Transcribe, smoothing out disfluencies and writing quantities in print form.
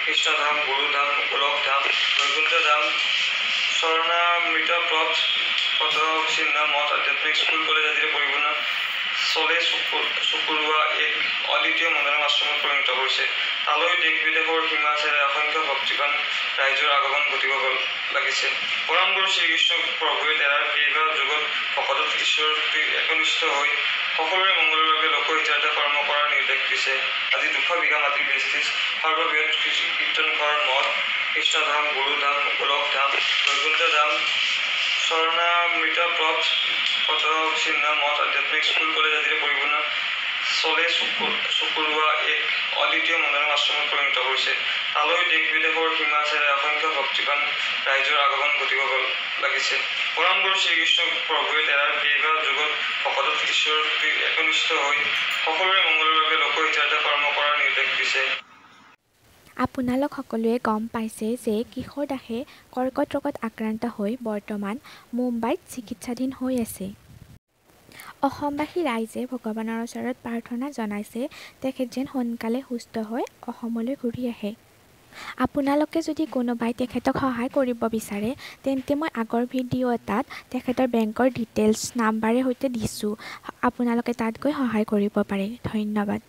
কৃষ্ণধাম, গুৰুধাম, গোলকধাম, বৈকুণ্ঠধাম, চৰণামৃত পথ, পদচিহ্ন, মঠ, আধ্যাত্মিক স্কুল, কলেজ আদিৰে পৰিপূৰ্ণ চলে চকুৰোৱা এক অদ্বিতীয় মনোৰম আশ্ৰমত পৰিণত কৰিছে। তালৈ দেশ বিদেশৰ সীমা চেৰাই অসংখ্য ভক্তিবান ৰাইজৰ আগমন ঘটিব লাগিছে। পৰম গুৰু শ্ৰীকৃষ্ণ প্ৰভুৱে তেৰাৰ কেইবা যুগত ভকতত ঈশ্বৰৰ প্ৰতি একনিষ্ঠ হৈ সকলোৰে মংগলৰ বাবে লোকহিতাৰ্থে কৰ্ম কৰাৰ নিৰ্দেশ দিছে। আজি 200 বিঘা মাটিৰ বেষ্টিত সৰ্ববৃহৎ কীৰ্তনঘৰ, মঠ, কৃষ্ণধাম, গুৰুধাম, গোলকধাম, বৈকুণ্ঠধাম, চৰণামৃত পথ, পদচিহ্ন, মঠ, আধ্যাত্মিক স্কুল, কলেজ আদিৰে পৰিপূৰ্ণ চলে চকুৰোৱা এক অদ্বিতীয় মনোৰম আশ্ৰমত পৰিণত কৰিছে। তালৈ দেশ বিদেশৰ সীমা চেৰাই অসংখ্য ভক্তিবান ৰাইজৰ আগমন ঘটিব লাগিছে। পৰম গুৰু শ্ৰীকৃষ্ণ প্ৰভুৱে তেৰাৰ কেইবা যুগত ভকতত ঈশ্বৰৰ প্ৰতি একনিষ্ঠ হৈ সকলোৰে মংগলৰ বাবে লোকহিতাৰ্থে কৰ্ম কৰাৰ নিৰ্দেশ দিছে। আপোনালোক সকলোৱে গম পাইছে যে কিশোৰ দাসে কৰ্কট ৰোগত আক্ৰান্ত হৈ বৰ্তমান মুম্বাইত চিকিৎসাধীন হৈ আছে। অসমবাসী ৰাইজে ভগৱানৰ ওচৰত প্ৰাৰ্থনা জনাইছে তেখেত যেন সোনকালে সুস্থ হৈ অসমলৈ ঘূৰি আহে। আপোনালোকে যদি কোনোবাই তেখেতক সহায় কৰিব বিচাৰে, তেন্তে মই আগৰ ভিডিঅ' এটাত তেখেতৰ বেংকৰ ডিটেইলছ নাম্বাৰে সৈতে দিছোঁ, আপোনালোকে তাত গৈ সহায় কৰিব পাৰে। ধন্যবাদ।